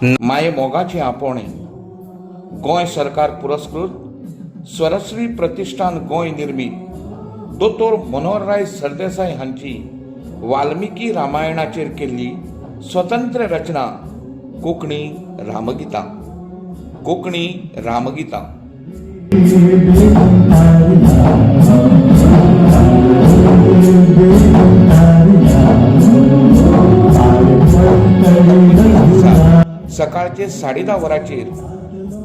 माये मोगाचें आपोवणें. गोंय सरकार पुरस्कृत स्वरश्री प्रतिश्ठान गोंय निर्मीत दोतोर मनोहरराय सरदेसाय हांची वाल्मिकी रामायणाचेर केल्ली स्वतंत्र रचना कोंकणी रामगितां. कोंकणी रामगितां. सकाळचे 10:30 वरांचेर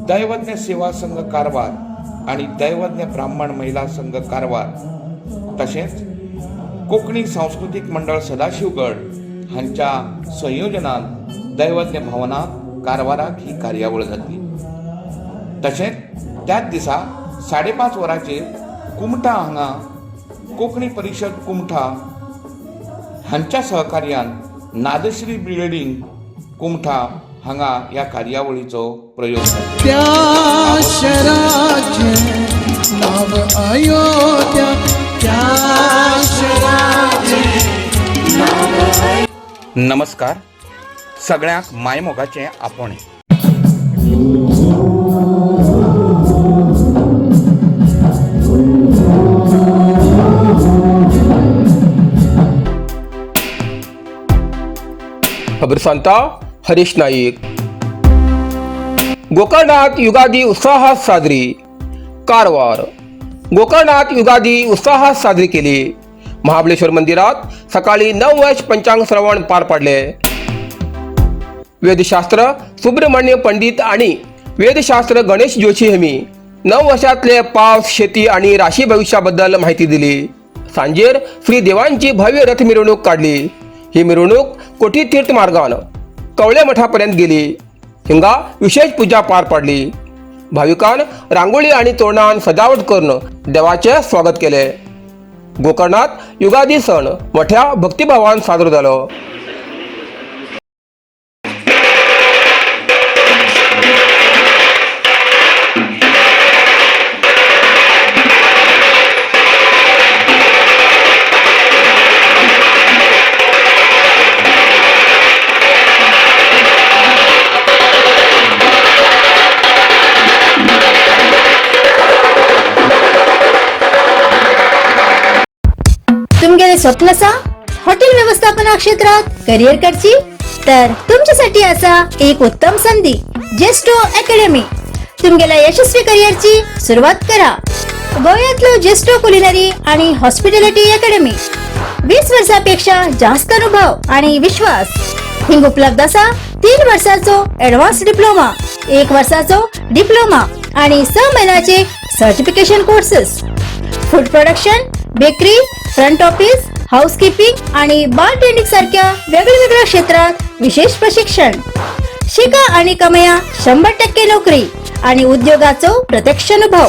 दैवज्ञ सेवा संघ कारवार आनी दैवज्ञ ब्राह्मण महिला संघ कारवार तशेंच कोंकणी सांस्कृतीक मंडळ सदाशिवगड हांच्या संयोजनान दैवज्ञ भवनांत कारवाराक ही कार्यावळ जातली. तशेंच त्याच दिसा 5:30 वरांचेर कुमठा हांगा कोंकणी परिशद कुमठा हांच्या सहकार्यान नादश्री बिल्डींग कुमठा हांगा ह्या कार्यावळीचो प्रयोग जातलो. त्या शहराचे नाव अयोध्या, त्या शहराचे. नमस्कार सगळ्यांक मायमोगाचें आपोवणें. खबर सांगता हरीश नाईक. गोकर्णात युगादी उत्साहात साजरी. कारवार. गोकर्णात युगादी उत्साहात साजरी केली. महाबळेश्वर मंदिरात सकाळी 9 वर्ष पंचांग श्रवण पार पाडले. वेदशास्त्र सुब्रमण्य पंडित आणि वेदशास्त्र गणेश जोशी हेमी 9 वर्षातले पावस, शेती आणि राशी भविष्याबद्दल माहिती दिली. सांजेर श्री देवांची भव्य रथ मिरवणूक काढली. ही मिरवणूक कोटी तीर्थ मार्गान कवळे मठापर्यंत गेली. हिंगा विशेष पूजा पार पाडली. भाविकान रांगोळी आणि तोरणान सजावट करून देवाचे स्वागत केले. गोकर्णात युगादी सण मोठ्या भक्तिभावान साजरो जालो. तुमगेले स्वप्न आसा हॉटेल व्यवस्थापना क्षेत्रात करिअर करची, तर तुमच्यासाठी असा एक उत्तम संधी. जेस्टो अकॅडमी. तुमगेल्या यशस्वी करिअरची सुरुवात करा. गोव्यातलो जेस्टो कुलिनरी आणि हॉस्पिटॅलिटी अकॅडमी. 20 वर्षापेक्षा जास्त अनुभव आणि विश्वास. हिंग उपलब्ध असा 3 वर्षाचो ऍडव्हान्स डिप्लोमा, 1 वर्षाचो डिप्लोमा आणि 6 महिन्याचे certification courses. Food production, bakery, front office, housekeeping आणि बार टेंडिंग सारख्या वेगवेगळ्या क्षेत्रात विशेष प्रशिक्षण. शिका आणि कमया 100% नोकरी आणि उद्योगाचो प्रत्यक्ष अनुभव.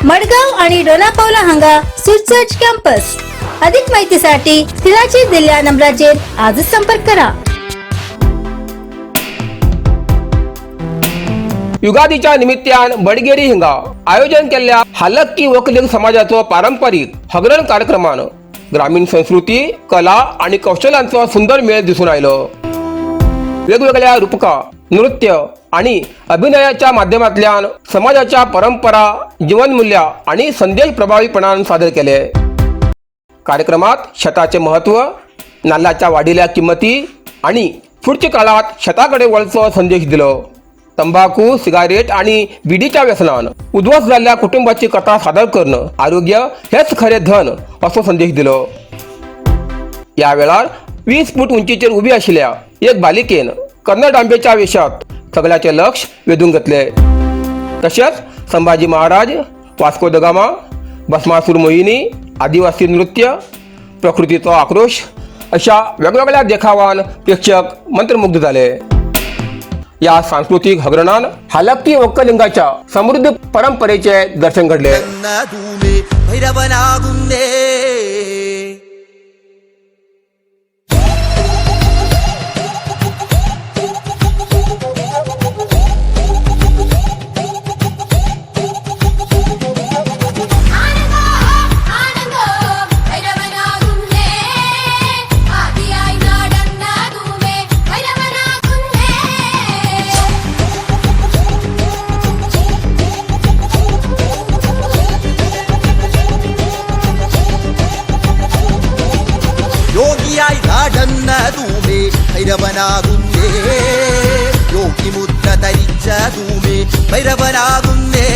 मडगाव आणि डोनापावला हांगा सुसज्ज कॅम्पस. अधिक माहितीसाठी स्क्रीनाचेर दिल्ल्या नंबराचेर आजच संपर्क करा. युगादीच्या निमित्तान बडगेरी हिंगा आयोजन केल्ल्या हालक्की वकलिंग समाजाचो पारंपरीक हगरण कार्यक्रमान ग्रामीण संस्कृती, कला आणि कौशल्यांचो सुंदर मेळ दिसून आयलो. वेगवेगळ्या रूपका, नृत्य आणि अभिनयाच्या माध्यमांतल्यान समाजाच्या परंपरा, जीवनमूल्या आणि संदेश प्रभावीपणान सादर केले. कार्यक्रमात शेताचे महत्व, नाल्लाच्या वाढिल्ल्या किंमती आणि फुडच्या काळात शेताकडे वळचो संदेश दिलो. तंबाखू, सिगारेट आणि बिडीच्या व्यसनान उद्ध्वस्त जाल्ल्या कुटुंबाची कथा सादर करणं आरोग्य हेच खरे धन असो संदेश दिलो. या वेळार 20 फूट उंचीचेर उबी आशिल्ल्या एक बालिकेन कन्नडांबेच्या वेशात सगळ्याचे लक्ष वेधून घेतले. तशेंच Sambhaji Maharaj, Vasco the Gama, Bhasmasur Mohini, आदिवासी नृत्य, प्रकृतीचो आक्रोश अशा वेगवेगळ्या देखावान प्रेक्षक मंत्रमुग्ध जाले. या सांस्कृतिक हगरणान हालक्की वक्कलिंगाच्या समृद्ध परंपरेचे दर्शन घडले. ൂമേ ഭൈരവനാകുന്നേ. ആനന്ദോ ആനന്ദോ ഭൈരവനാകുന്നേ, ആദിയായി നടന്നതുമേ ഭൈരവനാകുന്നേ. ಭೈರವನಾಗುಂದೆ.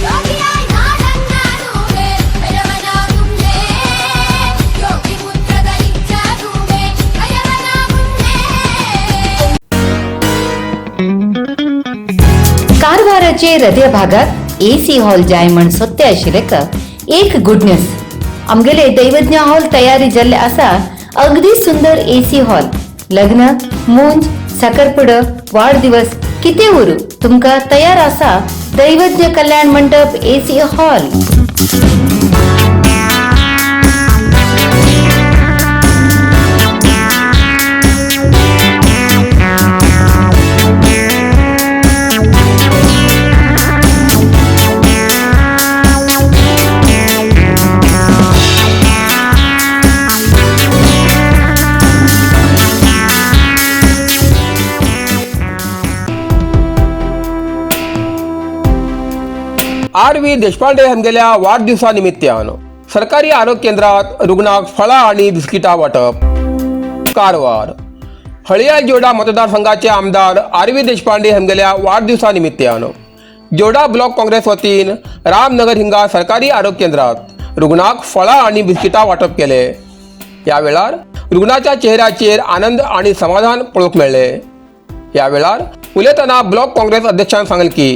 ಯೋಗಿಯಾಯ್ ನಾಡನ್ನಾಡುವೆ ಭೈರವನಾಗುಂದೆ. ಯೋಗಿ ಮುದ್ರಗಳಿಚ್ಚಾಡುವೆ ಭೈರವನಾಗುಂದೆ. कारवाराचे हृदय भागात एसी हॉल जाय म्हण सोदते आशिल्ले एक गुड न्यूज. आमगेले दैवज्ञ हॉल तयारी जाल्ले आसा. अगदी सुंदर एसी हॉल. लग्न, मुंज, साखरपुडो, वाडदिवस कितें उरूं, तुमकां तयार आसा Daivadnya Kalyan Mandap AC hall. R V Deshpande हांगेल्या वाडदिवसा निमित्तान सरकारी आरोग्य केंद्रात रुग्णाक फळां आनी बिस्किटां वांटप. कारवार हळियाळ जोडा मतदारसंघाचे आमदार आर व्ही देशपांडे हांगेल्या वाडदिवसा निमित्तान जोडा ब्लॉक काँग्रेस वतीन रामनगर हिंगा सरकारी आरोग्य केंद्रात रुग्णाक फळां आनी बिस्किटां वांटप केले. ह्या वेळार रुग्णाच्या चेहऱ्याचेर आनंद आनी समाधान पळोवंक मेळ्ळें. ह्या वेळार उलयतना ब्लॉक काँग्रेस अध्यक्षान सांगलें की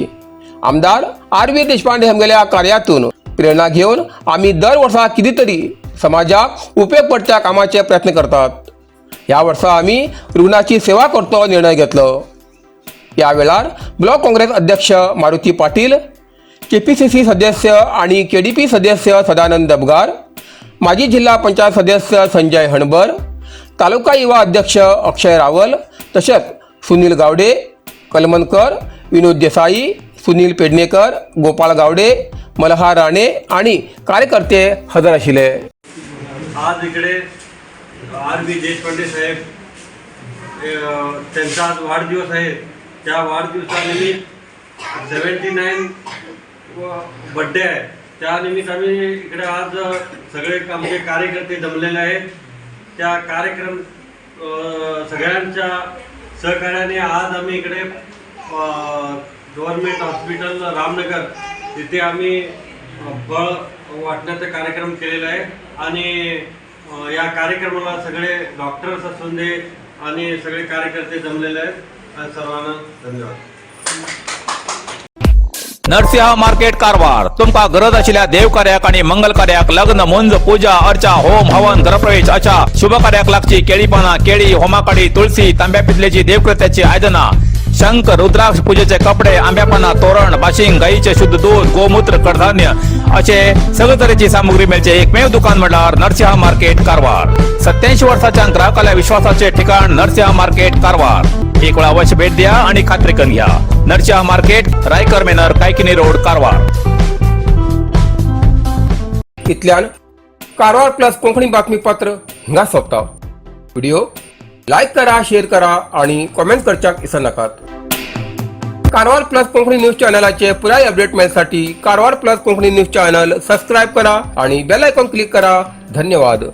आमदार आर व्ही देशपांडे हांगेल्या कार्यातून प्रेरणा घेवन आमी दर वर्सा कितें तरी समाजाक उपेग पडच्या कामाचे प्रयत्न करतात. ह्या वर्सा आमी रुग्णाची सेवा करचो निर्णय घेतलो. ह्या वेळार ब्लॉक काँग्रेस अध्यक्ष मारुती पाटील, केपीसीसी सदस्य आणि केडीपी सदस्य सदानंद दबगार, माजी जिल्हा पंचायत सदस्य संजय हणबर, तालुका युवा अध्यक्ष अक्षय रावल, तसेच सुनील गावडे, कलमनकर, विनोद देसाई, सुनील पेडणेकर, गोपाळ गावडे, मल्हार राणे आणि कार्यकर्ते हजर आशिल्ले. आज इकडे आर व्ही देशपांडे साहेब त्यांचा आज वाढदिवस आहे. त्या वाढदिवसानिमित्त, 79 बड्डे आहे, त्यानिमित्त आम्ही इकडे आज सगळे आमचे कार्यकर्ते जमलेले आहेत. त्या कार्यक्रम सगळ्यांच्या सहकार्याने आज आम्ही इकडे गव्हर्मेंट हॉस्पिटल रामनगर तिथे आम्ही फळ वाटण्याचा कार्यक्रम केलेला आहे आणि या कार्यक्रमाला सगळे डॉक्टर्स असून दे आणि सगळे कार्यकर्ते जमलेले आहेत आणि सर्वांना धन्यवाद. नरसिंह मार्केट कारवार. तुमका गरज आशिल्ल्या देव कार्याक आणि मंगल कार्याक, लग्न, मुंज, पूजा अर्चा, होम हवन, घरप्रवेश अशा शुभ कार्याक लागची केळी पाना, केळी, होमाकाडी, तुळशी, तांब्या पितलेची देवकृत्याची आयदना, शंख, रुद्राक्ष, पूजेचे कपडे, आंब्यापाना, तोरण, बाशिंग, गाईचे शुद्ध दूध, गोमूत्र, कडधान्य असे सगळे तरेची सामुग्री मेळचे एकमेव दुकान म्हटल्यार नरसिंह मार्केट कारवार. 87 वर्षाच्या ग्राहकाला विश्वासाचे ठिकाण नरसिंह मार्केट कारवार. एक वेळा अवश्य भेट द्या आणि खात्री करून घ्या. Narasimha market, Raikar manor, Kaikini road, Karwar. इतल्यान कारवार प्लस कोंकणी बातमीपत्र हिंगा सोंपता. व्हिडिओ लायक करा, शेअर करा आणि कॉमेंट करच्याक विसरनाकात. कारवार प्लस कोंकणी न्यूज चॅनलाचे पुराय अपडेट मेळसाठी Karwar plus Konkani news channel subscribe करा आणि बेल आयकॉन क्लिक करा. धन्यवाद.